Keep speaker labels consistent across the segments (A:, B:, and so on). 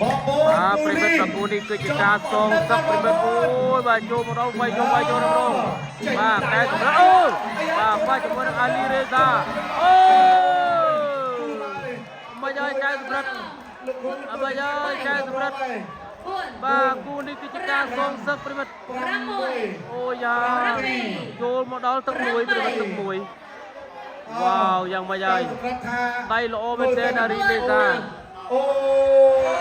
A: បងប្អូន
B: បាទប្រិមិត្តប្រគូនេះគឺជាការសងសឹកប្រិមិត្តអូយបាទចូលមកដល់វាយចូលវាយចូលដល់បាទតែសម្រាប់អូបាទបាទជាមួយនឹងអាលីរេសាអូមិនឲ្យកែសម្រាប់
A: លោកគ្រូ
B: អបយាយកែសម្រាប់
C: 4
B: បាទគូនេះគឺជាការសងសឹកប្រិមិត្ត
C: 6
B: អូយ៉ាចូលមកដល់ទឹកមួយប្រិមិត្តទឹកមួយវ៉ាវយ៉ាងម៉េចហើយ
A: សម្រាប់ថា
B: ដៃល្អមែនទែនអារីលេសា
A: អូ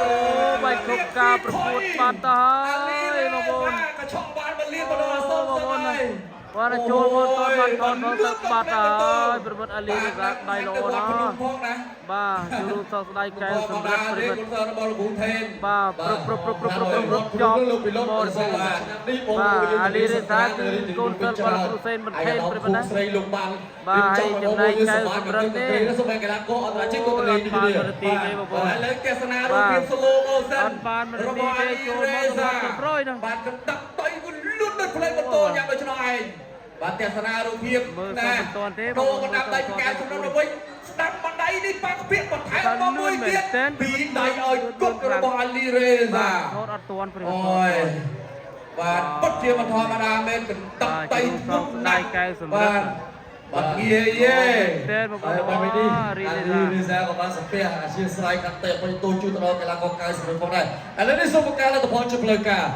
B: អូបាយគ្រប់ការប្រកួតបាត់ទៅហើយបងប្អូន
D: កញ្ឆក់បានមកលៀបមកដល់អស
B: បងប្អូនបាទចូលមកតបានតនទៅបាត់ហើយប្រិមិត្តអាលីលេសាដៃល្អណាស់
D: ផងណា
B: បាទជួបសោកស្ដាយកែវសម្រាប់ប្រិមិត្ត
D: គុណសរបស់លោកគ្រូថេន
B: បាទព្រឹបព្រឹបព្រឹបព្រឹបព្រឹបព្រឹបចប់
E: លោកពីលោក
B: បរិ
E: បាទ
B: បូរណ៍
E: នេះបង
B: បាទ
E: ប្អូន
B: អាលីរេសាគឺកូនសិស្សរបស់គ្រូសេនបន្ថេនប្រិមត្តណា
E: ស្រីលោកបាន
B: បាទហើយចំណែកកែវសម្រិទ្ធនេះ
E: សូមឲ្យកីឡាករអន្តរជាតិគាត់ទៅលេងនេះ
B: បានមនទីទេបងប្អូន
D: ឥឡូវទស្សនារូបភាព slow motion
B: អត់បានមនទីទេចូលមកសម្រាប់ប្រយណា
D: បាទកណ្ដាប់ដៃគឺលុតដូចផ្លេម៉ូតូយ៉ាងដូច្នោះឯងបាទទស្សនារូបភាព
B: មើលមិនទាន់ទេ
D: ដូរកណ្ដាប់ដៃកែវសម្រាប់ទៅវិញស្ដាប់បណ្ដៃនេះប៉ាក់ពាក្យបន្ថែមមកមួយទៀតពីដៃឲ្យគប់របស់អាលីរេសា
B: ថតអត់ទាន់ប្រិមត្ត
D: អូយបាទពិតជាមិនធម្មតាមែនកណ្ដាប់ដៃ
B: សោកស្ដាយកែវសម្រិទ្ធ
D: បាទងាយទេ
B: ទេបងប្អូន
E: ហើយបែបនេះ
B: រី
E: អា
B: លេសា
E: លីរេសាក៏បានសំពះអធិស្ឋានកាន់តែពេញទូជូនទៅដល់កីឡាករកែវសម្រិទ្ធផងដែរឥឡូវនេះសូមប្រកាសលទ្ធផលជាផ្លូវការ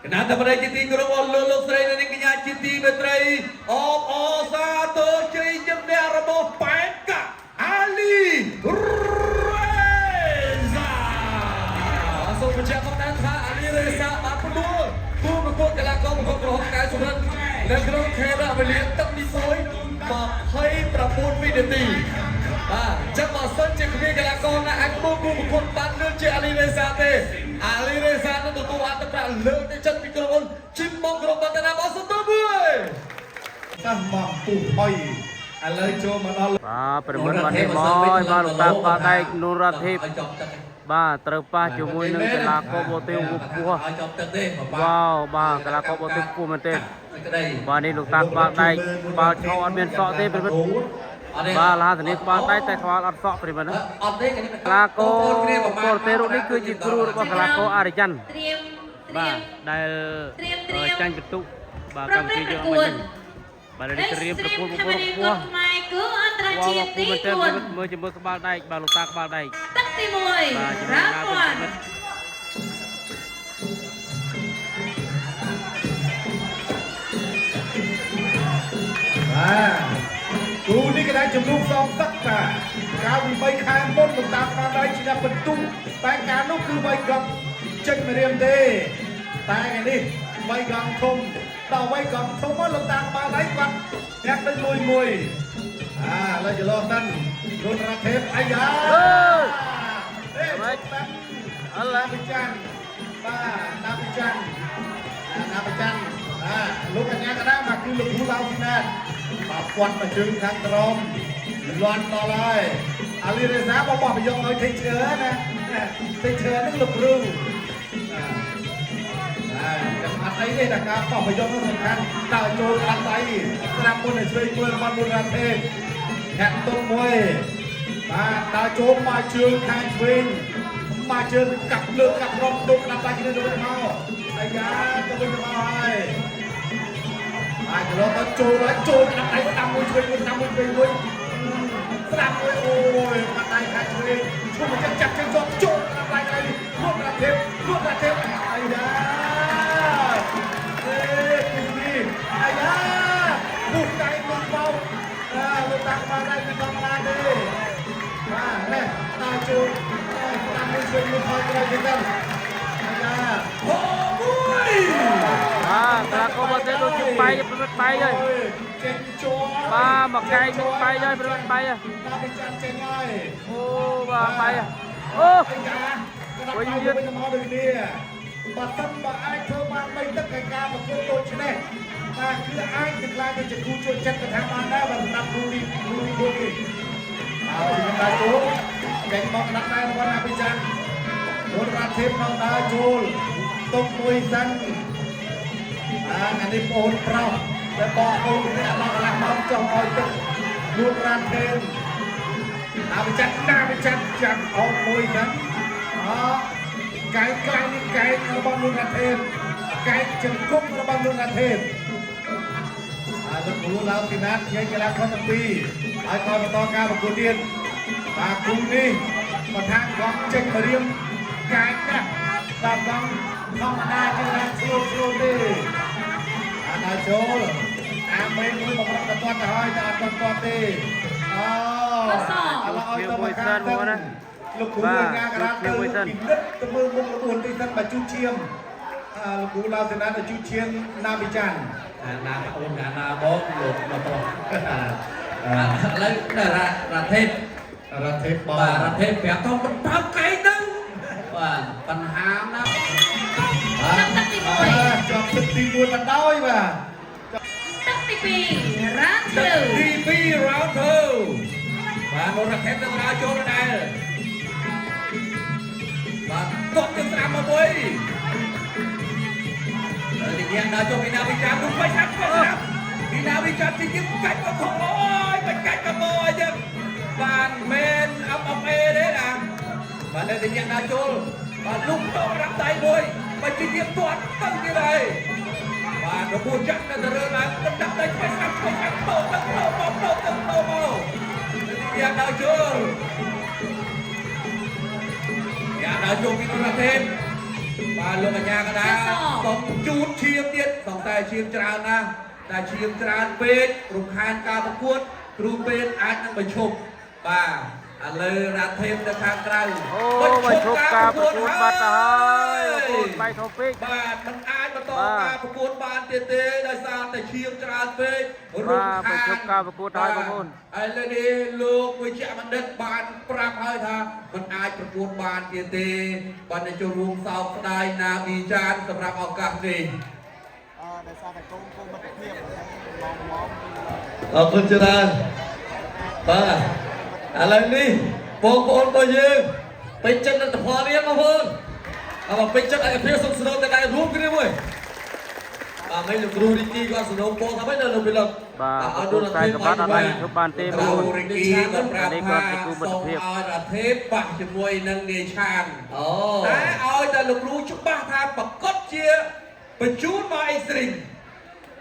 D: គណៈធិបតីជាទីគោរពអស់លោកលោកស្រីនិងកញ្ញាជាទីមេត្រីអបអរសាទរជ័យជំនះរបស់ប៉ែនកាអាលីរេសា
E: សូមបញ្ជាក់ផងដែរថាអាលីរេសាបានផ្ដួលគូប្រកួតកីឡាករមង្គលក្រហមកែវសម្រិទ្ធនៅក្នុងខេរវេលាទឹកទី1 29វិនាទីបាទអញ្ចឹងបើសិនជាគ្មានកីឡាករណាអាចផ្ដួលគូប្រកួតបានលឿនជាអាលីរេសាទេអាលីរេសានឹងទទួលបានទឹកប្រាក់លើកទឹកចិត្តពីក្រុមហ៊ុនជីមបងក្រុមបានតាណាបអសុទមួយ
A: សិស្សមកពុះហុយឥឡូវចូលមកដល់
B: បាទប្រិមត្តបាននេះមកហើយបាទលោកតាបាដែកនូរ៉ាធីប
D: ឲ្យចំទឹក
B: បាទត្រូវប៉ះជាមួយនឹងកីឡាករបទេវខ្ពស់
D: ឲ្យចំទឹកទេ
B: វ៉ាវបាទកីឡាករបទេវខ្ពស់មែនទេ
D: សេចក្តី
B: បាទនេះលោកតាក្បាលដែកក្បាលឆោអត់មានសក់ទេប្រិមត្តបាទឡាធានីក្បាលដែកតែក្បាលអត់សក់ប្រិមត្តណា
D: អត់ទេក
B: កីឡាករបរទេសរូបនេះគឺជាគ្រូរបស់កីឡាករអារ្យ័ន
C: ត្រៀមត្រៀ
B: បាទ
C: ម
B: ដែល
C: ត្រៀមត្រៀម
B: ចាញ់ពិន្ទុបាទ
C: ប្រ
B: កម្ពុជា
C: ភេទប្រកួត
B: យើងមិនបាទនេះត្រៀមប្រកួតប្រកួតខ្ពស់
C: ខ្មែរគឺអន្តរ
B: វ៉ា
C: ជាតិទី
B: វគូមែនទែន
C: 4
B: មើលជាមួយក្បាលដែកបាទលោកតាក្បាលដែក
C: ទឹកទី1
B: បាទជំ
C: រ៉ា
B: រាបលា
C: វ
B: ប្រិមត្ត
A: បាទគូនេះក៏ได้ជំនួសសងសឹកបាទកាលពី3ខែមុនលោកតាក្បាលដៃឈ្នះពិន្ទុតែការនោះគឺវាយកង់ចេញមករៀមទេតែថ្ងៃនេះវាយកង់ធំដល់វាយកង់ធំមកលោកតាក្បាលដៃគាត់ញាក់ដូចមួយមួយអាឥឡូវចលោសិនរុនរ៉ាទេពអាយ៉ា
B: អើ
A: អេតាំ
B: អល់ឡា
A: តាពិចាន់បាទតាពិចាន់តាពិចាន់បាទលោកកញ្ញាកដាបាទគឺលោកគ្រូឡៅស៊ីណាតបាទពាត់មកជើងខាងក្រោមលន់ដល់ហើយអាលីរេសាបបោះប្រយោគឲ្យ teacher ណា teacher ហ្នឹងលោកគ្រូបាទចាំអត់អីទេតែការបោះប្រយោគនោះសំខាន់ដើរចូលក្តាប់ដៃស្រាប់មុនឲ្យឆ្វេងមួយរបស់មុនរ៉ាទេធាក់ទុំមួយបាទដើរចូលមកជើងខាងឆ្វេងមកជើងកាប់លើកកាប់រំទុំក្តាប់ដៃគ្នាទៅវិញមកអាយ៉ាទៅវិញទៅមកហើយបាទចន្លោះទៅចូលហើយចូលក្តាប់ដៃស្ដាំមួយឆ្វេងមួយស្ដាំមួយឆ្វេងមួយស្ដាំមួយអូយក្តាប់ដៃខាងឆ្វេងឈុំមកចាប់ជើងជាប់ចូលក្តាប់ដៃហើយលួចរ៉ាទេលួចរ៉ាទេអាយ៉ាអេពីនេះអាយ៉ាពុះដៃពុះបោកអាលោកតាក្បាលដៃមិនធម្មតាទេបាទនេះដើរចូលស្ដាំមួយឆ្វេងមួយថយក្រោយទៀតអាយ៉ា
D: ហូមួយ
B: បាទកីឡាករបរទេសដូចជាបែកប្រិមត្តបែកហើយ
A: ចេញជាប់
B: បាទមកកែងមិនបែកហើយប្រិមត្តបែកហើយ
A: តាមពីចាន់ចេញហើយ
B: អូបាទបែកហើយអូ
A: អាយ៉ាក្តាប់ដៃទៅវិញទៅមកដូចគ្នាបើសិនបើអាចធ្វើបានបីទឹកឯការប្រកួតដូចនេះបាទគឺអាចនឹងក្លាយទៅជាគូជួយចិត្តកថាបានដែរបាទសម្រាប់គូនេះគូនេះគូនេះបាទពីដើចូលចេញមកក្តាប់ដៃរបស់ណាពីចាន់មុនរ៉ាធេបនៅដើរចូលទុកមួយសិន បាទអានេះបងប្រុសតែបងប្អូននេះអត់ដល់កន្លះម៉ោងចង់ឲ្យទឹកលួចរ៉ានទេណាវិចាត់ណាវិចាត់ចាំអោបមួយហ្នឹងអ កែងក្លាំងនេះកែងរបស់នួនរ៉ាថេបកែងជង្គង់របស់នួនរ៉ាថេប ហើយលោកគ្រូឡើងពីណាត់ញ៉ៃកីឡាករទាំងពីរហើយក៏បន្តការប្រកួតទៀតបាទគូនេះប្រធានកងចេញមករៀមកាយណាស់បាទកងធម្មតាជាងស្រួលស្រួលទេអាដល់ចូលអាមេមួយបំរុងទៅទាត់ទៅហើយតែអត់ទាត់ទាត់ទេអូឥឡូវឲ្យទៅមកខាងទៅលោកគ្រូកញ្ញាករាទៅពិនិត្យទៅមើលមុខរបួសទីសិនបាទជូតឈាមអើលោកគ្រូឡាវសេណាទៅជូតឈាមណាវិចាន់
D: អាណាអូនអាណាបងលោកមកប្រុសឥឡូវរ៉ារ៉ាថេប
A: រថេបប
D: បាទរ៉ាថេបប្រាប់ថងមិនបើកែងទៅបាទបញ្ហាណា
C: ចប់ទឹកទី1
A: ជាប់ទឹកទី1បណ្ដោយបាទ
C: ទឹកទី2រ៉ាន់
D: ទឹក
C: 2
D: ទី2 round 2បាទរ៉ាថេបនឹងដើរចូលដដែលបាទទាត់ទៅស្រាំមកមួយហើយទីនេះដើរចូលពីណាវិចារនោះបិសាប់បិសាប់ពីណាវិចារទីនេះកាច់មកខំអូយបិកាច់មកមកអញ្ចឹងបានមែនអបអបអេទេណាបាទនៅទីនេះដើរចូលបាទលុកតរ៉ាប់ដៃមួយបើទីនេះទាត់ទៅទៀតហើយបាទរបួសចាក់នៅទៅរើឡើងដាក់ដៃបិសាប់បិសាប់តទៅតមកតទៅតមកទីនេះដើរចូលយ៉ាដើរចូលពីរ៉ាថេបបាទលោកកញ្ញាកដាសុំជូតឈាមទៀតសង្ស័យឈាមច្រើនណាស់តែឈាមច្រើនពេករំខានការប្រកួតគ្រូពេទ្យអាចនឹងបញ្ឈប់បាទឥឡូវរ៉ាថេបនៅខាងក្រៅ
B: អូបាទឈប់ការប្រកួតបាត់ទៅហើយបងប្អូនបៃធំពេក
D: បាទมันអាចបន្ត
B: បាទ
D: ការប្រកួតបានទៀតទេដោយសារតែឈាមច្រើនពេក
B: បាទបញ្ឈប់ការប្រកួតហើយបងប្អូន
D: ឥឡូវនេះលោកវិជ្ជបណ្ឌិតបានប្រាប់ហើយថាมันអាចប្រកួតបានទៀតទេបានតែចូលរួមសោកស្ដាយណាប៊ីចានសម្រាប់ឱកាសនេះ
F: ដោយសារតែកូនកូនមិត្តភាពអញ្ចឹងឡងឡង
E: អរគុណច្រើនបាទឥឡូវនេះបងប្អូនរបស់យើងពេញចិត្តលទ្ធផលនេះបងប្អូនអរពេញចិត្តឯកភាពសុខសប្បាយទៅដែររួមគ្នាមួយបាទមិនលោកគ្រូរីគីគាត់សំណូមពរថាម៉េចដល់លោកវិល
B: បាទ
E: ឲ្យ
B: ប្រកួតខ្សែក្បាត់អត់អាចឈប់បានទេបង
D: គ្រូ
B: ប្អូន
D: រីគីក៏ប្រាប់
B: នេះ
D: ថា
B: គាត់ជាគូមិត្ត
D: សូម
B: ភាព
D: ឲ្យរថេបប៉ះជាមួយនឹងនាយឆាន
E: អូ
D: តែឲ្យតែលោកគ្រូច្បាស់ថាប្រកាសជាបញ្ជូនមកអេស្រីម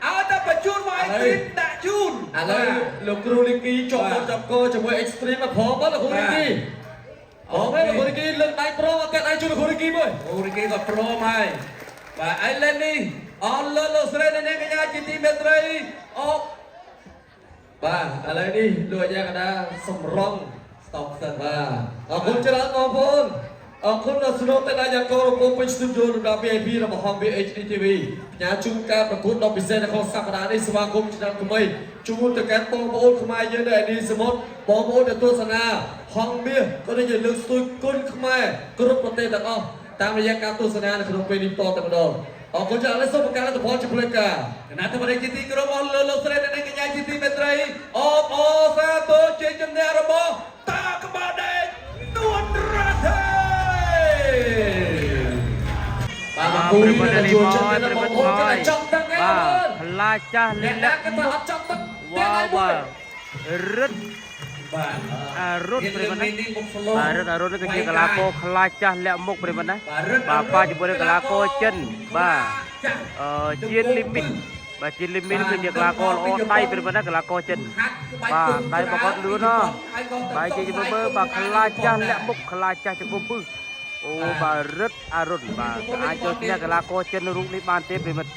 D: ឲ្យតែបញ្ជូនមកអេស្រីមដាក់ជូន
E: ឥឡូវលោកគ្រូរីគីជាប់មាត់ជាប់កជាមួយ Extreme មកព្រមបាទលោកគ្រូរីគីអូមែនលោកគ្រូរីគីលើកដៃព្រមអត់កាត់ដៃជូនលោកគ្រូរីគីមួយ
D: អូរីគីក៏ព្រមហើយបាទឥឡូវនេះអរលោកលោកស្រីនិងអ្នកកញ្ញាជាទីមេត្រីអូ
E: បាទឥឡូវនេះលោកអាចារ្យកណ្ដាលសម្រង
D: ស្តុបសិន
E: បាទអរគុណច្រើនបងប្អូនអរគុណដល់ស្នូតតែយ៉ាកោរពងពេញស្ទូឌីយោលំដាប់ VIP របស់ Home VHD TV ផ្ញើជូនការប្រកួតដ៏ពិសេសនៅក្នុងសប្តាហ៍នេះស្វាគមន៍ឆ្នាំថ្មីជូនទៅកាន់បងប្អូនខ្មែរយើងនៅឯនេះសមុទ្របងប្អូនដែលទស្សនាហងមាសក៏ដូចជាលើកស្ទួយគុណខ្មែរគ្រប់ប្រទេសទាំងអស់តាមរយៈការទស្សនានៅក្នុងពេលនេះតតែម្ដងអរគុណច្រើនឥឡូវសូមប្រកាសលទ្ធផលជាផ្លូវការ
D: គណៈធិបតីជាទីគោរពអស់លោកលោកស្រីនិងអ្នកកញ្ញាជាទីមេត្រីអបអរសាទរជ័យជំនះរបស់តាក្បាលដែកនួនរ៉ាថេ
E: បាទមកគូនេះនៅជួលចិត្តណាបងប្អូនគាត់ចង់ដឹងឯង
B: បាទ
E: បងប្អូន
B: ខ្លាចចាស់
E: អ្នក
B: លិលាក់
E: ណាគាត់ថាអត់ចង់ដឹង
B: វ៉ាវបាទរឹត
D: បាទ
B: អារុតប្រិមត្តណា
D: នេះមុខស្លូ
B: បាទរឹតអារុតនេះគឺជាកីឡាករខ្លាចចាស់លាក់មុខប្រិមត្តណា
D: បាទរឹត
B: បាទប៉ាជាមួយនឹងកីឡាករចិនបាទ
D: ចាស់
B: អឺជាលីមីតបាទជាលីមីតគឺជាកីឡាករល្អដៃប្រិមត្តណាកីឡាករចិន
D: ហាត់ក្បាច់
B: បាទ
D: គុំ
B: ដៃរបស់គាត់លឿនណាស់ បាទជាជំរឿបាទខ្លាចចាស់លាក់មុខខ្លាចចាស់ចង្គមពឹសអូបាទរឹតអារុនបាទអាចយកឈ្នះកីឡាករចិនរូបនេះបានទេប្រិមិត្ត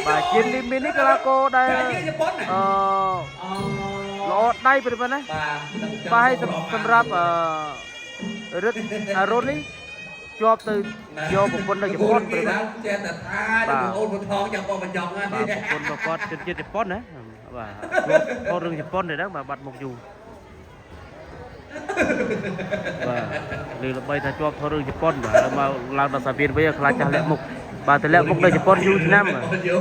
B: បាទជាលីមីនេះកីឡាករដែល
D: តែជាជប៉ុនណា
B: អឺ
D: អូ
B: ល្អដៃប្រិមិត្តណា
D: បាទ
B: បាទហើយសម្រាប់អឺរឹតអារុននេះជាប់ទៅយកប្រពន្ធនៅជប៉ុនប្រិមិត្ត
D: ចេះតែថាបងអូនបងថងចាំបងបញ្ចង់ណា
B: បាទប្រពន្ធរបស់គាត់ជនជាតិជប៉ុនណាបាទជាប់ថតរឿងជប៉ុនទេហ្នឹងបាទបាត់មុខយូរបាទលើល្បីថាជាប់ថតរឿងជប៉ុនបាទហើយមកឡើងដល់សាវៀនវិញខ្លាចចាស់លាក់មុខបាទទៅលាក់មុខនៅជប៉ុនយូរឆ្នាំបាទ
D: យោ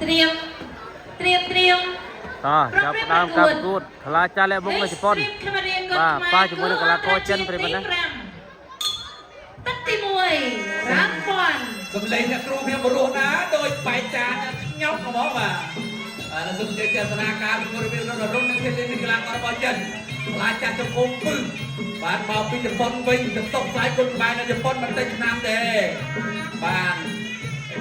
C: ត្រៀមត្រៀមត្រៀម
B: តោះចាប់ផ្ដើមការប្រកួតខ្លាចចាស់លាក់មុខនៅជប៉ុន បាទប៉ះជាមួយនឹងកីឡាករចិនប្រិយមិត្តណា
C: ទឹកទី1រ៉ាន់1
D: សំលេងអ្នកគ្រូខ្ញុំរស់ណាដោយបែកចានខ្ញុំហ្មងបាទបាទសូមជម្រាបទស្សនាការប្រកួតរវាងរងនឹងធានាមានកីឡាកររបស់ចិន ខ្លាចចាស់ចង្គង់ពឹសបានមកពីជប៉ុនវិញទៅតុកផ្សាយគុណខ្មែរនៅជប៉ុនមិនតិចឆ្នាំទេបាន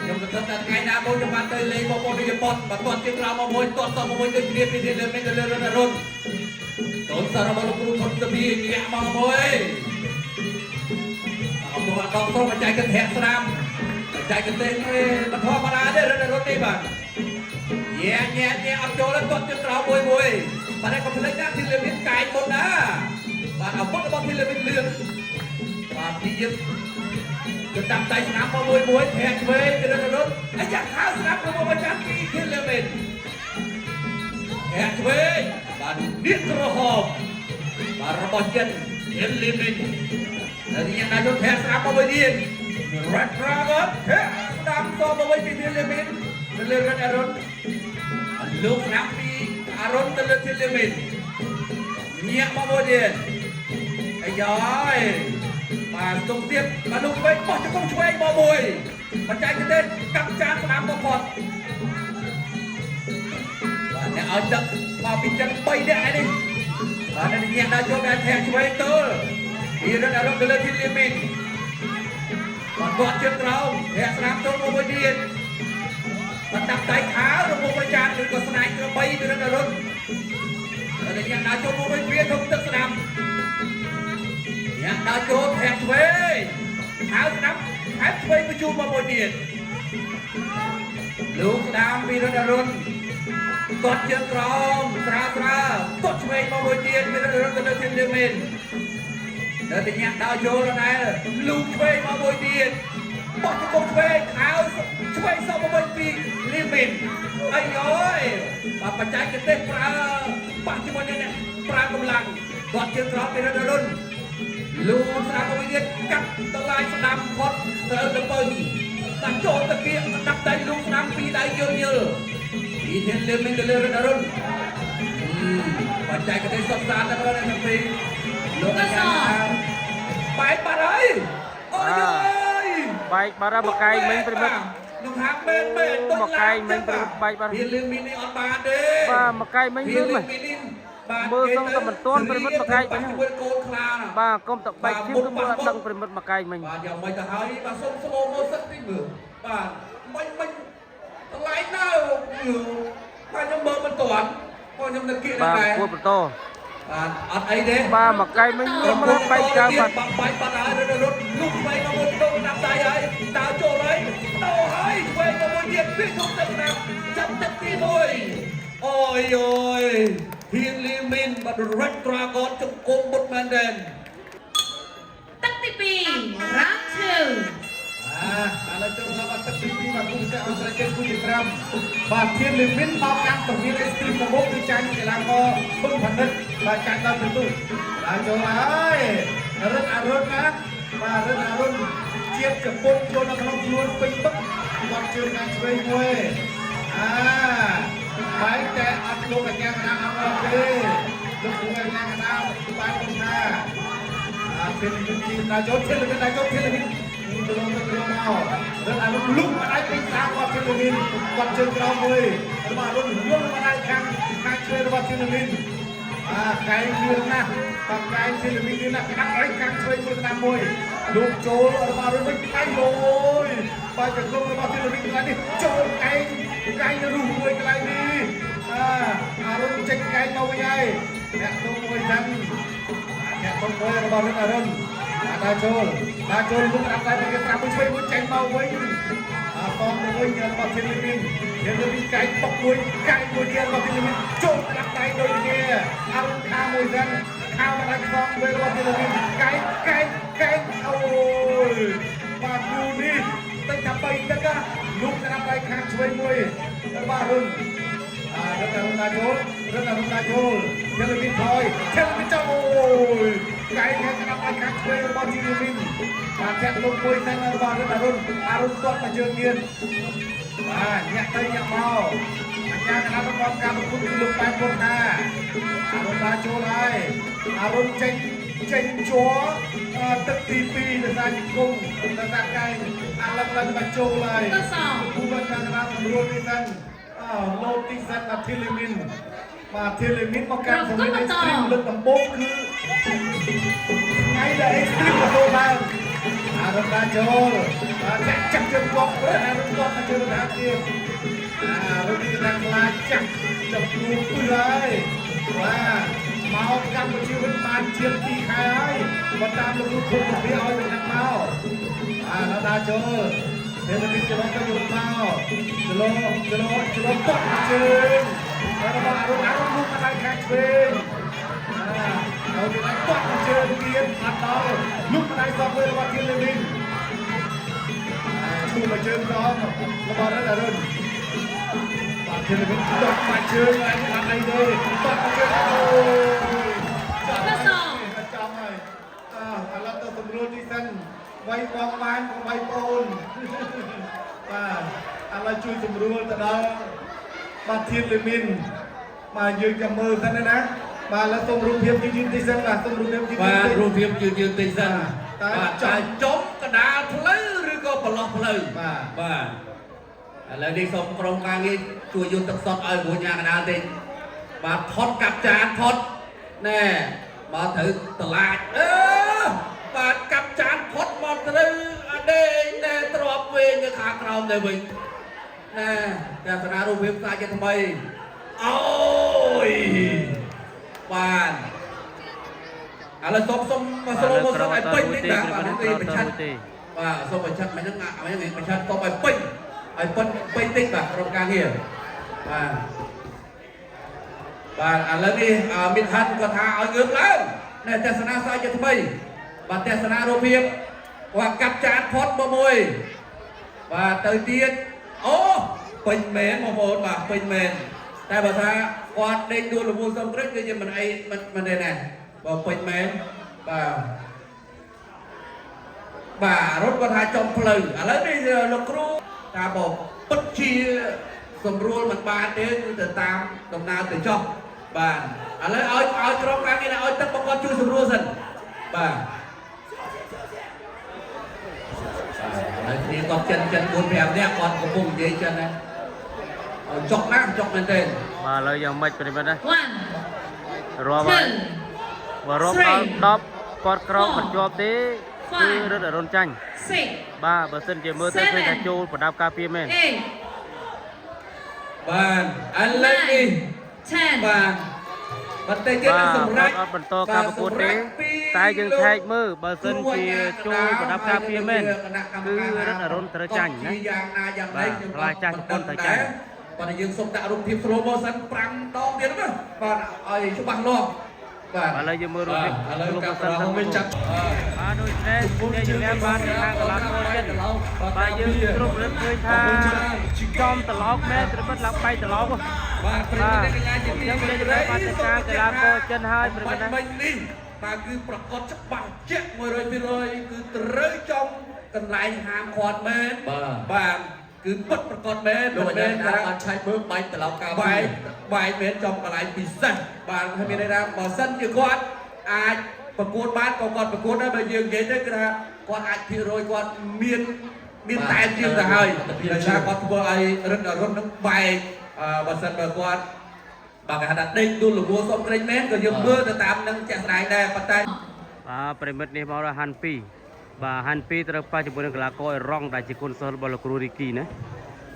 D: ខ្ញុំសង្ឃឹមថាថ្ងៃណាមួយខ្ញុំបានទៅលេងបងប្អូននៅជប៉ុនបើទាត់ជើងក្រោមមកមួយទាត់សងមកមួយដូចគ្នាពីទីលើមិនទៅលើរនរុនកូនសាររបស់លោកគ្រូធុនសភាញាក់មកមួយអរគុណអរគុណបច្ចេកទេសស្ដាំបច្ចេកទេសនេះមិនធម្មតាទេរនរុននេះបាទញ៉ែញ៉ែញ៉ែអត់ចូលទេទាត់ជើងក្រោមមួយមួយបាទតែកុំភ្លេចណាធីលីមីនកែងមុនណាបាទអាវុធរបស់ធីលីមីនលឿនបាទទីយឹមទៅតាមដៃស្នាមមកមួយមួយធាក់ឆ្វេងទៅរនរុនអាយ៉ាខៅស្នាមរបស់ម្ចាស់ពីធីលីមីនធាក់ឆ្វេងបាទនេះក្រហមបាទរបស់ចិនធីលីមីនហើយយ៉ាងណាចូលធាក់ស្នាមមកមួយទៀត Red Dragon ធាក់ស្នាមសមកវិញពីធីលីមីនទៅលើរនរុនលោកស្នាមពីអារុនទៅលើធីលីមីនញាក់មកមួយទៀតអាយ៉យបាទស្ទង់ទៀតបាទលោកឆ្វេងបោះជង្គង់ឆ្វេងមកមួយបច្ចេកទេសកាប់ចានស្នាមមកផុតបាទអ្នកឲ្យដឹកមកពីចិន3នាក់ឯនេះបាទនេះញាក់ដល់ចូលដល់ធាក់ឆ្វេងទល់ពីរត់អារុនទៅលើធីលីមីនបាទគាត់ជើងក្រោមធាក់ស្នាមទល់មកមួយទៀតបាទតាប់ដៃខោរបស់ប្រចានឬក៏ស្នែងក្របីពីរត់អារុនហើយញាក់ដល់ចូលមកវិញវាធំទឹកស្នាមញាក់ដល់ចូលធាក់ឆ្វេងខោស្នាមខែឆ្វេងបញ្ជូនមកមួយទៀតលោកស្ដាមពីរត់អារុន គាត់ជើងក្រោមស្រាលស្រាលគាត់ឆ្វេងមកមួយទៀតមានរត់ទៅលើធានលៀមីននៅតែញាក់ដល់ចូលដដែលលូកឆ្វេងមកមួយទៀតបោះជង្គង់ឆ្វេងខោឆ្វេងសមកវិញពីលៀមីនអាយយបាទបច្ចេកទេសប្រើប៉ះជាមួយនឹងអ្នកប្រើកម្លាំងគាត់ជើងក្រោមពីរត់រុនលូកស្ដាំមកវិញទៀតកាត់តម្លៃស្ដាំផុតត្រូវទៅពឹងតែចូលទៅគៀកស្ដាប់ដៃលូកស្ដាំពីរដៃយល់យល់ពីធានលៀមីនទៅលើរត់រុនបច្ចេកទេសសុទ្ធសាធតែម្ដងអ្នកទាំងពីរលោកអាចារ្យបែកបាត់ហើយអូយយ
B: បែកបាត់ហើយមកកែងមិញប្រិមិត្ត
D: នឹងថាមែនមែន
B: មកកែងមិញប្រិមិត្តបែកបាត់
D: ធានលៀមីននេះអត់បានទេ
B: បាទមកកែងមិញលឿនមែនមើលសងតែមិនទាន់ប្រិមិត្តមកកែងមិញ
D: មួយកូនខ្លាណា
B: បាទកុំតែបែកឈាមគឺមើលអត់ដឹងប្រិមិត្តមកកែងមិញ
D: បាទយ៉ាងម៉េចទៅហើយបាទសុំស្លូម៉ូសិនតិចមើលបាទមិនមិនតម្លៃណាបាទខ្ញុំមើលមិនទាន់ព្រោះខ្ញុំនៅគៀក
B: បាទ
D: ដែរ
B: គួរបន្ត
D: បាទអត់អីទេ
B: បាទមកកែងមិញលឿនមកបែកច្រើនបាទ
D: បាក់បែកបាត់ហើយរត់រត់លុកឆ្វេងមកមួយដងតាមដៃហើយតើចូលហើយដោហើយឆ្វេងមកមួយទៀតពីធំទឹកណាចាប់ទឹកទី1អូយអូយហ៊ានលីមីនបាទ Red Dragon ជង្គង់បុតមែនទេ
C: ទឹកទី2 round 2
A: អាឥឡូវចូលដល់ទឹកទី2បាទគូពិសេសអន្តរជាតិគូទី5បាទធានលីមីនបោកកាំពងៀលអេស្គ្រីមទៅមុខគឺចាញ់កីឡាករឈុនផានិតបាទចាញ់ដល់ពិន្ទុឡើងចូលហើយរិទ្ធអរុនណាបាទរិទ្ធអរុនជាតិជប៉ុនចូលនៅក្នុងខ្លួនពេញបឹកគាត់ជើងខាងឆ្វេងមួយអាបែកតែអត់លោកកញ្ញាកណាអត់អត់ទេលោកគ្រូកញ្ញាកណាបែកគាត់ថាអាធានលីមីនជាដល់ចូលធានលីមីនដល់ចូលធានលីមីន ទៅលងទៅលងមករត់អារុនលុកម្ដាយពេញសាគាត់ធានលីមីនគាត់ជើងក្រោមមួយរបស់អារុនលុកម្ដាយខាងខាងឆ្វេងរបស់ធានលីមីនអាកែងលឿនណាស់បាទកែងធានលីមីនលឿនណាស់ក្តាប់អីខាងឆ្វេងមួយស្ដាំមួយលុកចូលរបស់អារុនវិញកែងអូយបាទចង្គង់របស់ធានលីមីនកន្លែងនេះចូលកែងកែងរុះមួយកន្លែងនេះអាអារុនចេញកែងមកវិញហើយអ្នកទូមួយសិនអ្នកទូមួយរបស់រិទ្ធអារុន ដាក់ចូលដាក់ចូលមុខដាក់ដៃទៅគេត្រាប់មួយឆ្វេងមួយចេញមកវិញអាតងទៅវិញរបស់ធីលីមីនធីលីមីនកែងបុកមួយកែងមួយទៀតរបស់ធីលីមីនចូលដាក់ដៃដូចគ្នាអារុនខាមួយសិនខាមកដៃខ្សងវិញរបស់ធីលីមីនកែងកែងកែងអូយបាទគូនេះតិចថា3ទឹកលុកដាក់ដៃខាងឆ្វេងមួយរបស់អារុនអារត់អារុនដាក់ចូលរត់អារុនដាក់ចូលធីលីមីនថយធីលីមីនចូលអូយកែងខាងក្តាប់ដៃខាងឆ្វេងរបស់ធីលីមីនបាទធាក់លុកមួយសិនរបស់រិទ្ធអរុនអរុនទាត់មកជើងទៀតបាទញាក់ទៅញាក់មកអញ្ញាកណ្ដាលរបស់ការប្រកួតគឺលោកប៉ែនពុនថាអរុនដាក់ចូលហើយអរុនចេញចេញជ័រទឹកទី2ដោយសារជង្គង់ដោយសារកែងអាឡឹងឡើងមកចូលហើយ
C: ទៅស
A: គូបានកណ្ដាលសម្រួលទីសិនអើលោតទីសិនដល់ធីលីមីន បាទធានលីមីនមកកាន់សម្រាប់ Extreme លើកដំបូងគឺថ្ងៃដែល Extreme ទទួលឡើងអារំដាចូលបាទចាក់ចាក់ជើងគាត់អារំគាត់មកជើងដាទៀតអារំនេះគេថាខ្លាចចាក់ចាប់ជួពឹសហើយបាទមកកម្ពុជាវិញបានជាង2ខែហើយបើតាមលោកគ្រូគុំវាឲ្យទៅខាងមកអារំដាចូលធានលីមីនចលោទៅយល់មកចលោចលោចលោគាត់មកជើងរបស់អារំអារំលោកមកដៃខាងឆ្វេង ហើយទៅដល់គាត់ជើងទៀតអត់ដល់លុកម្ដាយសងវិញរបស់ធានលីមីនឈូមកជើងដងរបស់រិទ្ធអរុនបាទធានលីមីនដកបាច់ជើងហើយអត់អីទេដកជើងអូយចាំហើយអើឥឡូវទៅសម្រួលទីសិនវាយបងបានកុំវាយប្អូនបាទឥឡូវជួយសម្រួលទៅដល់បាទធានលីមីនបាទយើងចាំមើលសិនណាបាទឥឡូវសូមរូបភាពយឺតៗតិចសិនបាទសូមរូបភាពយឺតៗ
D: បាទ
A: តិច
D: រូបភាពយឺតយឺតតិចសិន
A: តែ
D: បាទ
A: ចំ
D: តែចំកដាលផ្លូវឬក៏ប្រឡោះផ្លូវ
A: បាទ
D: បាទឥឡូវនេះសូមក្រុមការងារជួយយកទឹកសុទ្ធឲ្យគ្រូញ៉ាកដាលតិចបាទផុតកាប់ចានផុតណែមកត្រូវតឡាចអឺបាទកាប់ចានផុតមកត្រូវអដេកណែទ្របវិញនៅខាងក្រោមទៅវិញណែទស្សនារូបភាពផ្សាយជាថ្មីអូយបាទឥឡូវសូមសូមសូមសូមឲ្យពេញតិចបាទបាទនេះប្រឆាត់ បាទសូមបញ្ឆិតមិនហ្នឹងអាមិនហ្នឹងបញ្ឆិតតបឲ្យពេញឲ្យពេញពេញតិចបាទក្រុមការងារបាទបាទឥឡូវនេះមានហាន់គាត់ថាឲ្យងើបឡើងណែទស្សនាសាយជាថ្មីបាទទស្សនារូបភាពគាត់កាប់ចានផុតមកមួយបាទទៅទៀតអូពេញមែនបងប្អូនបាទពេញមែនតែបើថាគាត់ដេកដួលរវល់សំក្រិចគឺមិនអីមិនមិនទេណាបើពេញមែនបាទ បាទរត់គាត់ថាចំផ្លូវឥឡូវនេះលោកគ្រូថាបើពិតជាសម្រួលមិនបានទេគឺទៅតាមដំណើរទៅចុះបាទឥឡូវឲ្យឲ្យក្រុមការងារឲ្យទឹកបកគាត់ជួយសម្រួលសិនបាទហើយគ្នាគាត់ចិនចិន4 5នាក់គាត់កំពុងនិយាយចិនណាឲ្យចុកណាស់ចុកមែនទេ
B: បាទឥឡូវយ៉ាងម៉េចប្រិមិត្តណា
C: One,
B: រាប់ហើយ
C: two,
B: បើរាប់ដល់10គាត់ក្រោកមិនជាប់ទេគឺរិទ្ធអរុនចាញ់
C: six,
B: បាទបើសិនជាមើលទៅឃើញថាចូលប្រដាប់ការពារមែន
C: eight,
D: បាទឥឡូវនេះ
C: nine, ten.
D: បាទបន្តិចទៀត
B: បាទ
D: នឹងសម្រាប់
B: អត់បន្តការប្រកួតទេតែយើងឆែកមើលបើសិនជាចូលប្រដាប់ការពារមែនគឺរិទ្ធអរុនត្រូវចាញ់ណា
D: យ៉ាងណាយ៉ាងណី
B: បាទ
D: ខ្ញុំ
B: ខ្លាចចាស់ជប៉ុនត្រូវចាញ់
D: ប៉ុន្តែយើងសូមដាក់រូបភាព slow motion 5ដងទៀតណាបាទឲ្យច្បាស់លាស់បាទ
B: ឥឡូវយើងមើលរូបភាព
E: ឥឡូវកាប់ប្រហោងវិញចាប់
B: បាទដូច្នេះជាជំនះបានពីខាងកីឡាករចិនបាទយើងគ្រប់រឹតឃើញថាចំត្រឡោកមែនត្រឹមឡើងបែកត្រឡោក
D: បាទប្រិយមិត្តកញ្ញាជាទី
B: យើង
D: មេ
B: លេង
D: ត្រី
B: បានទៅខាងកីឡាករចិនហើយប្រិយមិត្តណា
D: បាញ់នេះបាទគឺប្រកាសច្បាស់ជាក់100%គឺត្រូវចំកន្លែងហាមឃាត់មែនបាទគឺពិតប្រកបមែន
E: លោកអា
D: មិនមែនថា
E: ចារ្យបានឆែកមើលបាច់ត្រឡប់ការ
D: បាយបាយមែនចំកន្លែងពិសេសបាទហើយមានន័យថាបើសិនជាគាត់អាចប្រកួតបានក៏គាត់ប្រកួតដែរបើយើងនិយាយទៅគឺថាគាត់អាចភាគរយគាត់មានមានតែជាងទៅហើយដោយសារគាត់ធ្វើឲ្យរឹតរត់នឹងបែកអឺបើសិនបើគាត់បើគេហៅថាដេកទូលរវល់សុំក្រេញមែនក៏យើងមើលទៅតាមនឹងជាក់ស្ដែងដែរប៉ុន្តែ
B: បាទប្រិមិត្តនេះមកដល់ហាន់2បាទហាន់2ត្រូវប៉ះជាមួយនឹងកីឡាករអេរ៉ង់ដែលជាគុណសិស្សរបស់លោកគ្រូរីគីណា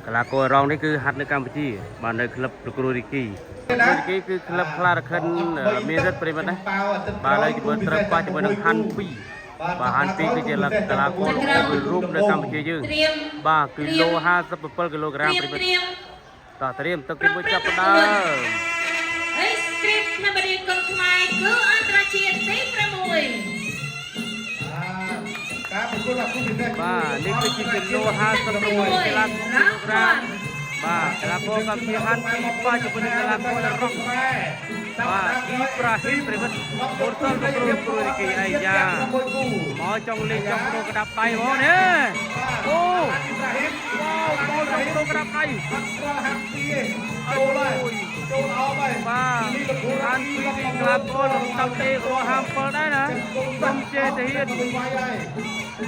B: កីឡាករអេរ៉ង់នេះគឺហាត់នៅកម្ពុជាបាទនៅក្លឹបលោកគ្រូរីគីរីគីគឺក្លឹបខ្លារខិនមានរិទ្ធប្រិមិត្តណាបាទឥឡូវជាមួយត្រូវប៉ះជាមួយនឹងហាន់2បាទហាន់2គឺជាកីឡាករមួយរូបនៅកម្ពុជាយើង
C: ត្រៀម
B: បាទគីឡូ57គីឡូក្រាម
C: ត្រៀម
B: ប្រិមិត្ត
C: ត្រៀម
B: តោះត្រៀមទឹកទី1ចាប់ផ្ដើម
C: អេស្គ្រីបកម្ពុជាគុនខ្មែរគឺអន្តរជាតិទី6
A: ការប្រកួតអាគូពិសេស
B: បាទនេះគឺជាគីឡូ56គីឡូក្រាមបាទកីឡាករកម្ពុជាហាន់ពីប៉ះជាមួយនឹងកីឡាកររ៉ុកបាទអ៊ីប្រាហ៊ីមប្រិមិត្តកូនសិលលោកគ្រូគ្រូរីគីអីយ៉ាមកចង់លេងចង់ប្រូក្តាប់ដៃហ្មងនេះអូ
A: អ៊ីប្រាហ៊ីម
B: វ៉ាវមកចង់ប្រូក្តាប់ដៃ
A: អត់ស្គាល់ហាក់ពីទេចូលហើយ ចូលអោបហើយ
B: បាទហាន់ពីនេះក្លាប់ពលលំតាំងទេរស់57ដែរណាក្រុមចេតាហ៊ាន
A: វាយហើយ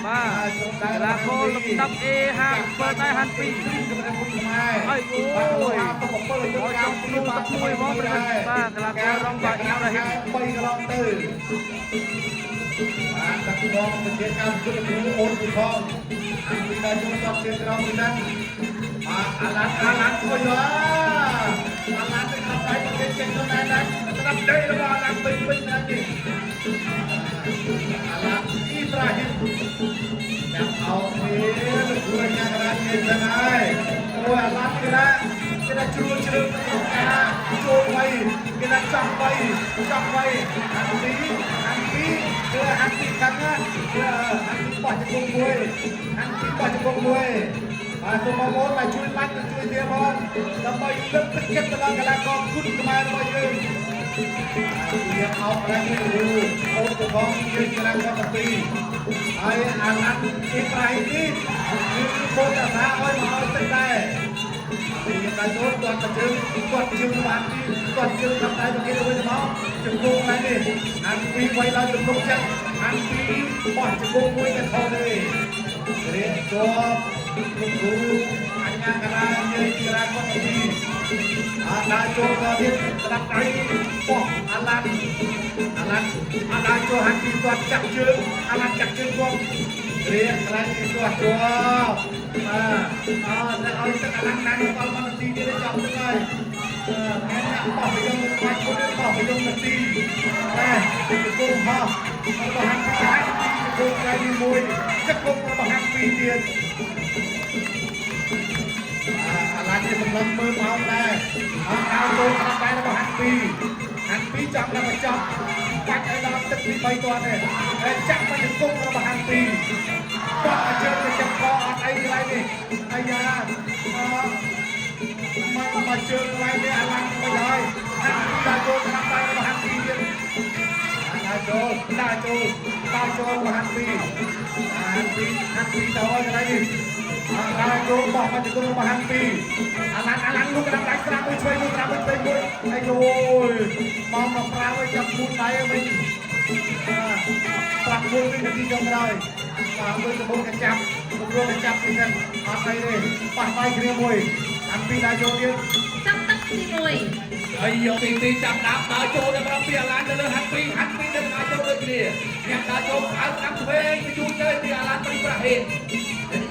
B: បាទកីឡាករលំដាប់ A 57ដែរហាន់ពី
A: ខ្មែរ
B: ហើយអូយមកចង់ព្រួទឹកមួយហ្មងប្រិមិត្តបាទកីឡាកររងបាទអ៊ីប្រាហ៊ីម
A: 3កន្លងទៅបាទដឹកនាំប្រទេសកម្ពុជាគ្រូអូនពូថងអាពីដល់ជួនដល់ជាក្រមពីហ្នឹងបាទអាឡានអាឡានអុយអាឡានទៅខាងដៃប្រទេសចេញទៅដែរដែរស្ដាប់ដៃរបស់អាឡានពេញពេញហ្នឹងនេះអាឡានអ៊ីប្រាហ៊ីម ចាំអោគ្នាលោកគ្រូអាចារ្យកណ្ដាលនិយាយទៅហើយអូយអាឡាត់គេណាគេណាជ្រួលជ្រើក្នុងការចូលໄວគេណាចង់ໄວចង់ໄວហាន់ពីហាន់ពីគឺហាន់ពីខាងណាគឺហាន់ពីបោះជង្គង់មួយហាន់ពីបោះជង្គង់មួយបាទសូមបងប្អូនមកជួយបាច់និងជួយទៀតផងដើម្បីលើកទឹកចិត្តទៅដល់កីឡាករគុណខ្មែររបស់យើង យើងអោបឡើងនេះគ្រូអូនទៅផងយើងកីឡាករទាំងពីរហើយអាឡាត់អ៊ីប្រាហ៊ីមនេះគឺកូនតាសាឲ្យមកឲ្យទឹកដែរពីដៃចូលគាត់ទៅជើងគាត់ជើងបានពីគាត់ជើងខាងដៃទៅគេទៅវិញទៅមកជង្គង់ឡើងនេះអានពីវៃឡើងជង្គង់ចិត្តអានពីបោះជង្គង់មួយទៅខុសទេរៀបជាប់លោកគ្រូអញ្ញាកលាយើងកីឡាករទាំងពីរ អាដាចូលក៏ទៀតស្ដាប់ដៃបោះអាឡានអាឡានអាដាចូលហាន់ពីគាត់ចាក់ជើងអាឡានចាក់ជើងគាត់រៀកខ្លាញ់ពីគាត់ជាប់បាទអើតែឲ្យទឹកអាឡានណាស់ដល់1នាទីទៀតចាប់ទឹកហើយអឺថ្ងៃនេះបោះទៅយកបាច់ពុតបោះទៅយកនាទីតែជង្គង់បោះរបស់ហាន់ពីហាន់ពីជង្គង់ថ្ងៃនេះមួយជង្គង់របស់ហាន់ពីទៀត អាឡាននេះសម្លឹងមើលមកដែរអត់ដល់ចូលក្នុងដែររបស់ហាន់ពីហាន់ពីចង់ដល់បញ្ចប់បាច់ឲ្យដល់ទឹកទី3ទាន់ទេហើយចាក់មកជង្គង់របស់ហាន់ពីគាត់ឲ្យជើងទៅចាប់កអត់អីកន្លែងនេះអាយ៉ាអមកមកជើងកន្លែងនេះអាឡានមិនហើយហាន់ពីដល់ចូលក្នុងដែររបស់ហាន់ពីទៀតដល់ចូលដល់ចូលដល់ចូលរបស់ហាន់ពីហាន់ពីហាន់ពីទៅហើយកន្លែងនេះ អាឡានចូលបោះមកជង្គង់របស់ហាន់ពីអាឡានអាឡានលុកកណ្ដាលដៃស្រាំមួយឆ្វេងមួយស្រាំមួយឆ្វេងមួយហើយអូយមកមកប្រាវឲ្យចាប់មួយដៃវិញប្រាប់មួយវិញនាទីចុងក្រោយបាទមួយដំបូងកញ្ចាប់ដំបូងកញ្ចាប់ពីសិនអត់អីទេប៉ះដៃគ្នាមួយហាន់ពីដៃចូលទៀត
C: ចាប់ទឹកទី1
D: ហើយយកទី2ចាប់ដើមដើរចូលដល់ប្រាប់ពីអាឡានទៅលើហាន់ពីហាន់ពីទៅដើរចូលដូចគ្នាអ្នកដើរចូលខៅស្ដាំឆ្វេងទៅជួយទៅពីអាឡានព្រីប្រាហ៊ីម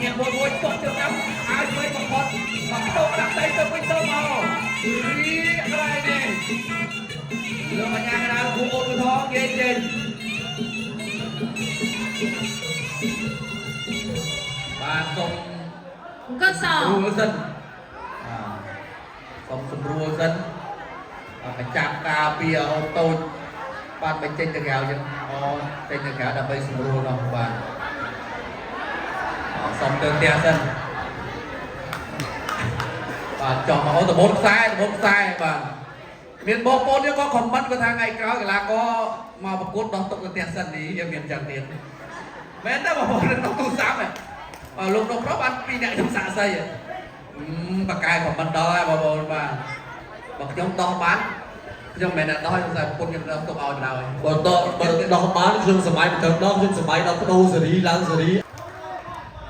D: អ្នកមួយមួយទាត់ទៅតាមហើយឆ្វេងបំផុតមកតោដាក់ដៃទៅវិញទៅមករីកន្លែងនេះលោកបញ្ញាកណ្ដាលគ្រូអូនថងនិយាយចេញបាទសូម
C: អង្គស
D: ស្រួលសិនបាទសូមស្រួលសិនបាទចាប់ការពារអូតូចបាទបញ្ចេញទៅក្រៅចឹងអូចេញទៅក្រៅដើម្បីស្រួលនោះបាទសូមទៅផ្ទះសិនបាទចង់មកអូតបូនខ្សែតបូនខ្សែបាទមានបងប្អូនយើងក៏ខមមិនគាត់ថាថ្ងៃក្រោយកីឡាករមកប្រកួតដោះទុកទៅផ្ទះសិននេះយើងមានចឹងទៀតមែនទេបងប្អូនក្នុងទូរស័ព្ទហ៎បាទលោកនោះប្រុសបានពីរអ្នកខ្ញុំសាក់សីហ៎បកកែខមមិនដល់ហើយបងប្អូនបាទបើខ្ញុំដោះបានខ្ញុំមិនមែនអ្នកដោះខ្ញុំតែប្រពន្ធខ្ញុំដោះទុកឲ្យបណ្ដោយ
E: បើដកបើដោះបានខ្ញុំសម័យមិនត្រូវដោះខ្ញុំសម័យដល់បដូរសេរីឡើងសេរី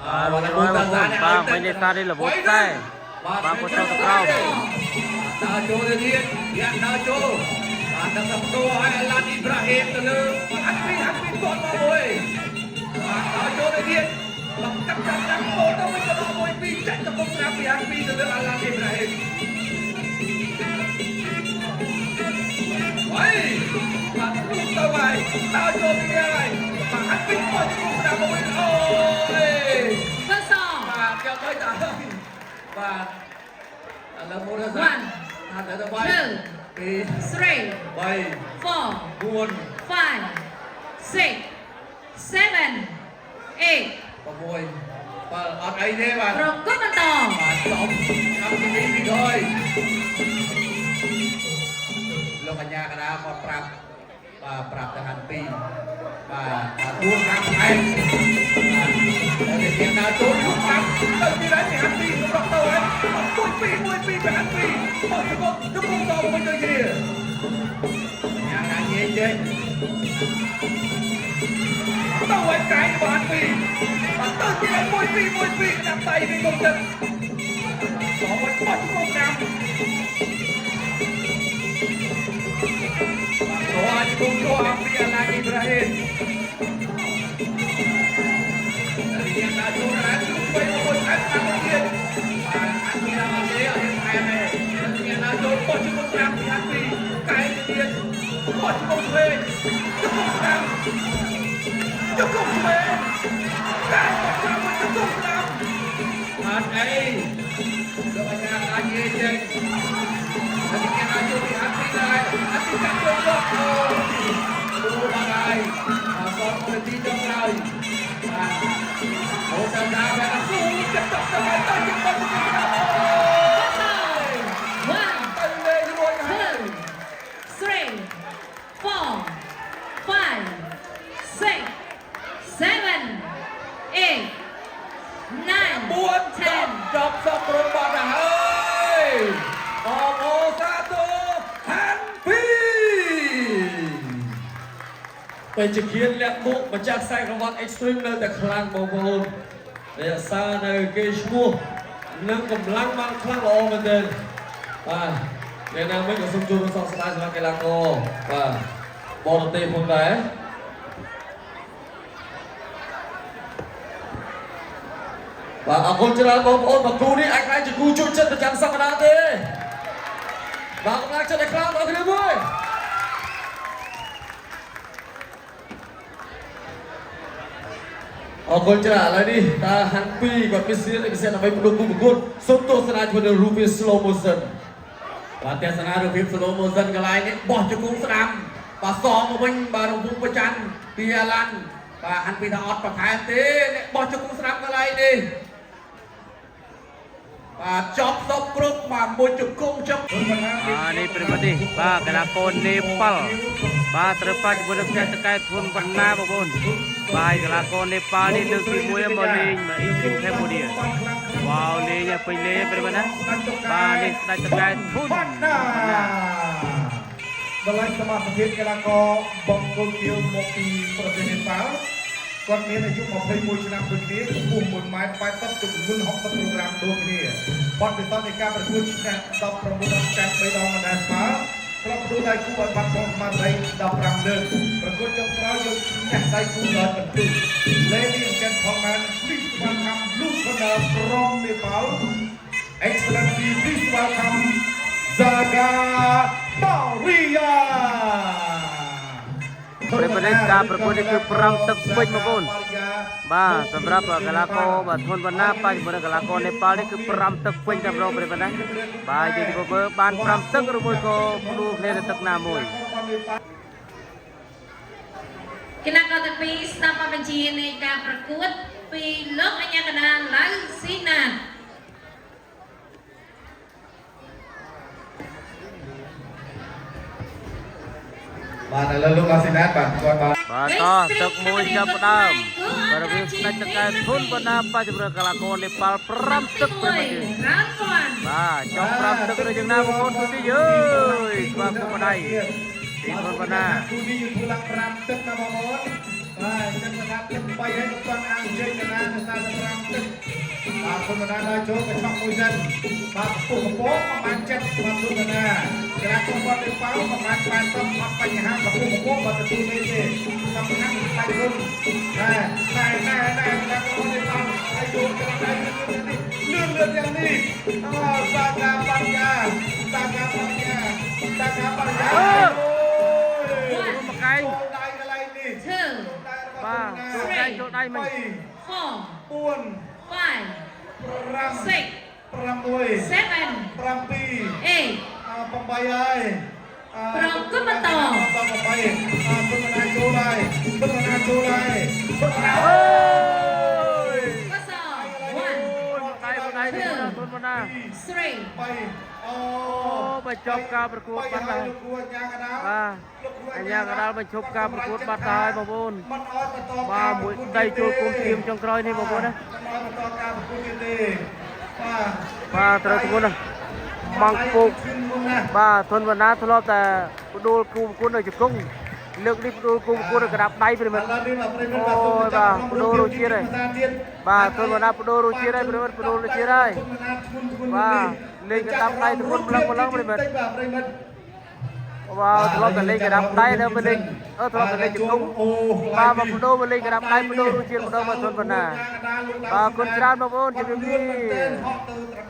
B: បាទបាទបាទមិននេះសារនេះលវត់តែបាទគាត់ចូលទៅក្រោម
D: ដើរចូលទៅទៀតយ៉ាងដើរចូលបាទដឹងតែបដូរឲ្យអាឡានអ៊ីប្រាហ៊ីមទៅលើហាត់ពីហាត់ពីទាត់មកមួយបាទដើរចូលទៅទៀតមកកាប់ចាប់តាមពោទៅវិញទៅដល់មួយពីរចាច់ទៅពុកស្រាពីហាត់ពីទៅលើអាឡានអ៊ីប្រាហ៊ីមហើយបាទលុកទៅហើយដើរចូលទៅទៀតហើយបាទហាត់ពីពោទៅពុកស្រាមួយអូយ
C: អង្គស
D: បាទយកទៅតាបាទឥឡូវមកដល់
C: 1
D: ហាត់ទៅ3
C: 2
D: 2
C: 3
D: 3
C: 4
D: 4
C: 5 6 7 8
D: 6បាទអត់អីទេបាទ
C: ប្រកួតបន្ត
D: បាទចំតាមទីនេះពីក្រោយលោកកញ្ញាកដាគាត់ប្រាប់បាទប្រាប់ទៅហាន់2បាទ4 5ខែបាទតែគេដើរចូលយូរតាមទៅទីនេះហាន់2សម្រាប់ទៅហើយមកទួយ2 1 1 2 5 2បោះជង្គង់ជង្គង់តមកវិញដូចគ្នាយ៉ាងណាញ៉េចេញទៅឲ្យកែបានពីបាទទៅទី1 2 1 2ក្តាប់ដៃវិញគុំទឹកសងវិញបោះជង្គង់តាមបាទទៅអាចជង្គង់ចូលអំពីអាឡាអ៊ីប្រាហ៊ីម យ៉ាងណាចូលណាជួយមួយថែមតាមទៀតបាទអត់មានអត់ទេអត់ថែមទេយ៉ាងណាចូលបោះជង្គង់5ពី2កែទៀតបោះជង្គង់ឆ្វេងជង្គង់ស្ដាំជង្គង់ឆ្វេងកែបោះស្ដាំមួយជង្គង់ស្ដាំអត់អីលោកអាចារ្យអាចនិយាយចេញហើយយ៉ាងណាចូលពីហាត់ពីដែរអត់ពីចាប់ចូលបោះអូអូបាទហើយអត់តមួយទីចុងក្រោយបាទ អូតាមដាវ៉ាស៊ូចាប់ចាប់ទៅទៅចាប់ទៅ
C: One,
D: ទៅលេងរួចហើយ
C: two, three, four, five, six, seven, eight, nine,
D: 4
C: ten.
D: 10ចប់សពគ្រប់បាត់ទៅហើយអបអរសាទរហាន់ពី
E: ពេជ្រគៀនលាក់មុខម្ចាស់ខ្សែក្រវ៉ាត់ Extreme នៅតែខ្លាំងបងប្អូនរក្សានៅគេឈ្មោះនិងកម្លាំងបានខ្លាំងល្អមែនទែនបាទយ៉ាងណាមិញក៏សូមជួបសោកស្ដាយសម្រាប់កីឡាករបាទបរទេសផងដែរបាទអរគុណច្រើនបងប្អូនបាទគូនេះអាចខ្លាចជាគូជួយចិត្តប្រចាំសប្តាហ៍ទេបាទកម្លាំងចិត្តឲ្យខ្លាំងដល់គ្នាមួយ អរគុណច្រើនឥឡូវនេះតើហាន់ពីគាត់ពិសេសពិសេសដើម្បីផ្ដុំគូប្រកួតសូមទស្សនាជាមួយនឹងរូបភាព slow motion
D: បាទទស្សនារូបភាព slow motion កន្លែងនេះបោះជង្គង់ស្ដាំបាទសងមកវិញបាទរំពុងប្រច័នពីអាឡាន់បាទហាន់ពីថាអត់បន្ថែមទេនេះបោះជង្គង់ស្ដាំកន្លែងនេះបាទចប់សពគ្រប់បាទមួយជង្គង់ចុង
B: បាទនេះប្រិមត្តនេះបាទកីឡាករនេប៉ាល់បាទត្រូវប៉ះជាមួយនឹងផ្ទះតកែធុនបណ្ណាបងប្អូនបាទកីឡាករនេប៉ាល់នេះលើកទី1មកលេងមកអ៊ីស្ទីនកម្ពុជាវ៉ាវលេងឲ្យពេញលេងប្រិមត្តណាបាទនេះស្ដេចតកែធុន
A: បណ្ណាតម្លៃសមាជិកកីឡាករបង្គោលខៀវមកពីប្រទេសនេប៉ាល់គាត់មានអាយុ21ឆ្នាំដូចគ្នាកម្ពស់1ម៉ែត្រ80ទម្ងន់60គីឡូក្រាមដូចគ្នាបទពិសោធន៍នៃការប្រកួតឈ្នះ19ដងចាញ់3ដងមិនដែលស្មើក្លឹបផ្ដួលដៃគូឲ្យបាត់បង់ស្មារតី15លើកប្រកួតចុងក្រោយយកឈ្នះដៃគូដោយពិន្ទុ Ladies and gentlemen, please welcome Luke Corner from Nepal. Excellency, please welcome Zaga Maria.
B: ប្រិយមិត្តនេះការប្រកួតនេះគឺ5ទឹកពេញបងប្អូនបាទសម្រាប់កីឡាករបាទធុនវណ្ណាប៉ះជាមួយនឹងកីឡាករនេប៉ាល់នេះគឺ5ទឹកពេញតែម្ដងប្រិយមិត្តណាបាទយើងទីមើលបាន5ទឹកឬមួយក៏ផ្ដួលគ្នានៅទឹកណាមួយ
C: កីឡាករទាំងពីរស្ដាប់បទបញ្ជានៃការប្រកួតពីលោកអញ្ញាកណ្ដាលឡៅស៊ីណាត
A: បាទឥឡូវលោកអាស៊ីណាតបាទគាត់បាទ
B: បាទតោះទឹកមួយចាប់ផ្ដើមបាទរបៀបស្ដេចតកែធុនបណ្ណាប៉ះជាមួយនឹងកីឡាករនេប៉ាល់5ទឹកប្រិយមិត្តយើង
C: round one
B: បាទចង់5ទឹកឬយ៉ាងណាបងប្អូនទូទីយើយស្វាគមន៍ម្ដាយទីធុនបណ្ណា
A: គូនេះយើងធ្វើឡើង5ទឹកណាបងប្អូនបាទអញ្ចឹងគាត់ថាទឹក3ហើយក៏គាត់អាងជ័យកណាដោយសារតែ5ទឹកបាទគុណបណ្ណាដល់ចូលកញ្ចក់មួយសិនបាទពុះកពងប្រហែល70បាទគុណបណ្ណាក្រាគុណគាត់ទៅប៉ៅប្រហែល80អត់បញ្ហាកពុះកពងបាទទទួលនេះទេសំខាន់គឺបាច់គុណណែណែណែណែក្រាគុណទៅប៉ៅហើយចូលក្រាដៃនេះលឿនលឿនយ៉ាងនេះអូសាកាបញ្ញាសាកាបញ្ញាសាកាបញ្ញាអូយ
B: មកកែង
A: ចូលដៃកន្លែងនេះ
C: two
B: បាទចូលដៃចូលដៃមិញ
C: four
A: 4
C: five
A: 5
C: six
A: 6
C: seven
A: 7
C: eight
A: 8ហើយ
C: ប្រគំបន្ត
A: 8អគុណណាចូលហើយគុណណាចូលហើយគុណណា
B: អើយ
C: កស one
B: មកដៃមកដៃនេះធុនបណ្ណា
C: three
A: 3អូ
B: អូបញ្ចប់ការប្រកួតបាត់ហើយ
A: លោកគ្រូអាជ្ញាកណ្ដាល
B: បាទ
A: លោកគ្រូ
B: អាជ្ញាកណ្ដាលបញ្ឈប់ការប្រកួតបាត់ហើយបងប្អូន
A: មិនអោយបន្ត
B: បាទមួយដៃចូលគុំធៀមចុងក្រោយនេះបងប្អូនណា
A: មិនអោយបន្តការប្រកួតទៀតទេបាទ
B: បាទត្រូវធ្ងន់ណាស់ ម៉ងពុកបាទធនវណ្ណាធ្លាប់តែផ្ដួលគូប្រកួតនៅជង្គង់លើកនេះផ្ដួលគូប្រកួតនៅក្តាប់ដៃប្រិមិត្ត
A: ឥឡូវនេះបាទប្រិមិត្ត
B: អូយបាទផ្ដួលរសជាតិហើយ
A: ទៀត
B: បាទធនវណ្ណាផ្ដួលរសជាតិហើយប្រិមិត្តផ្ដួលរសជាតិហើយ
A: ធនវណ្ណាធ្ងន់ធ្ងន់
B: បាទលេងកណ្ដាប់ដៃធ្ងន់ម្លឹងម្លឹងប្រិមិត្ត
A: បាទប្រិមិត្ត
B: បាទធ្លាប់តែលេងក្តាប់ដៃនៅមកលេងអឺធ្លាប់តែលេងជង្គង់បាទមកផ្ដួលមកលេងក្តាប់ដៃផ្ដួលរសជាតិម្ដងមកធនវណ្ណាបាទអរគុណច្រើនបងប្អូនជម្រាបលា
A: ហក់ទៅត្រ